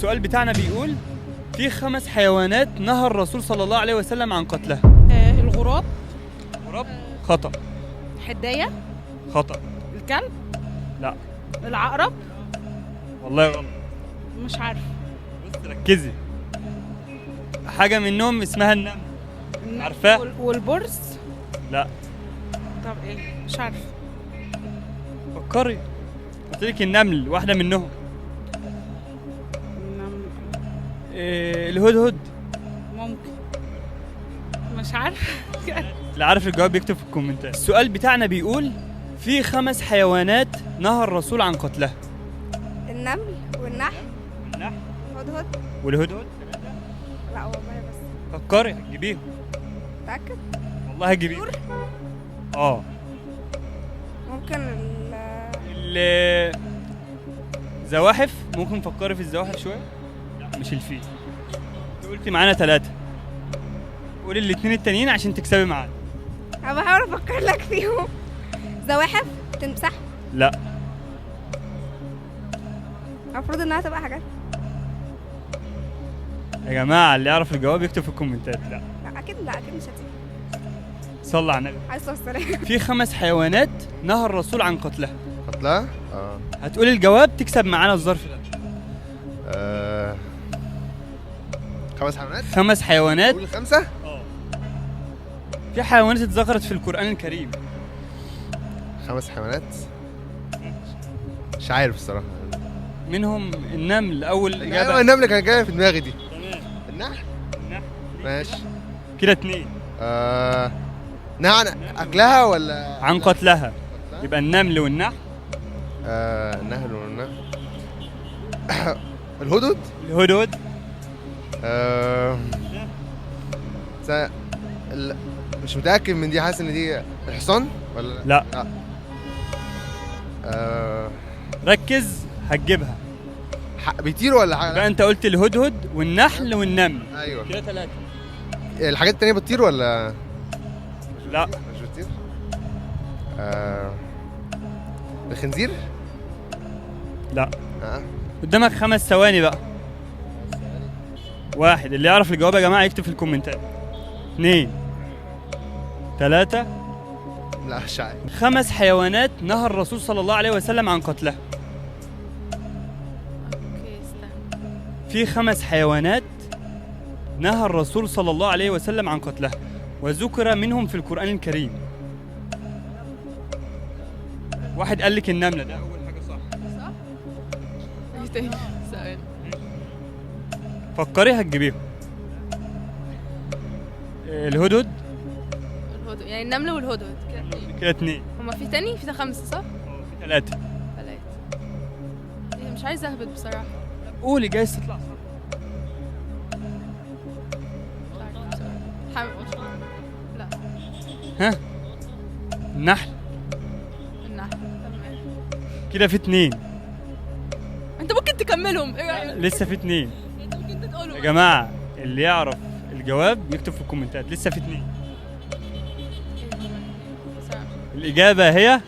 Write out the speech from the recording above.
السؤال بتاعنا بيقول في 5 حيوانات نهى الرسول صلى الله عليه وسلم عن قتلها. الغراب. غراب خطأ. حداية خطأ. الكلب. لا. العقرب. والله غلط. مش عارفه. بص ركزي، حاجة منهم اسمها النمل. عارفاه؟ والبرص. لا. طب ايه؟ مش عارفه. فكري، قلت لك النمل واحدة منهم. النمل. إيه الهدهد؟ ممكن، مش عارفه. اللي عارف الجواب يكتب في الكومنتات. السؤال بتاعنا بيقول في 5 حيوانات نهى الرسول عن قتلها. النمل والنحل والنحل والهدهد والهدهد. لا والله بس فكري هتجيبيهم. متأكد؟ والله هتجيبيهم. اه ممكن ال زواحف. ممكن فكري في الزواحف شوية. لا مش الفيل. انت قلتي معانا 3، قولي الاثنين التانيين عشان تكسبي معانا. انا بحاول افكر لك فيهم. زواحف، تمساح. لا. المفروض انها تبقى حاجات. يا جماعة اللي يعرف الجواب يكتب في الكومنتات. لا لا اكيد، لا اكيد مش هتيجي. صلى على النبي عليه الصلاة والسلام. في 5 حيوانات نهى الرسول عن قتلها. قتلها؟ هتقولي الجواب تكسب معانا الظرف ده. 5 حيوانات؟ 5 حيوانات. قول 5؟ في حيوانات اتذكرت في القرآن الكريم. 5 حيوانات؟ مش عارف الصراحة. منهم النمل أول إجابة. أيوة النمل كان جاي في دماغي دي. تمام. النحل؟ النحل. ماشي. كده 2. نعم أكلها ولا؟ عن قتلها. يبقى النمل والنحل. النهل والنحل. الهدهد؟ الهدهد. مش متأكد من دي، حاسس إن دي الحصان ولا؟ لا. لا. ركز هتجيبها. بيطيروا ولا حاجة؟ يبقى أنت قلت الهدهد والنحل والنمل. أيوه. كده 3. الحاجات التانية بتطير ولا؟ لا. مش بتطير؟ الخنزير؟ لا. قدامك 5 ثواني بقى. 1. اللي يعرف الجواب يا جماعة يكتب في الكومنتات. 2 3. لا مش عارف. 5 حيوانات نهى الرسول صلى الله عليه وسلم عن قتلها. okay استنى. في 5 حيوانات نهى الرسول صلى الله عليه وسلم عن قتلها وذكر منهم في القرآن الكريم. واحد قال لك النملة، ده أول حاجة صح. صح؟ ايه تاني؟ سؤال. فكري هتجيبيهم. الهدهد. الهدهد يعني النمل والهدهد كده 2. كده 2. هما في تاني؟ في 5 صح؟ في 3. 3. إيه مش عايزة أهبط بصراحة. قولي جايز تطلع صح. مش عارفة بصراحة. لا. ها؟ النحل. النحل تمام. كده في 2. أنت ممكن تكملهم، إيه رأيك؟ لسه في 2. أنت ممكن تقولهم. يا جماعة اللي يعرف الجواب يكتب في الكومنتات. لسه في 2. الإجابة هي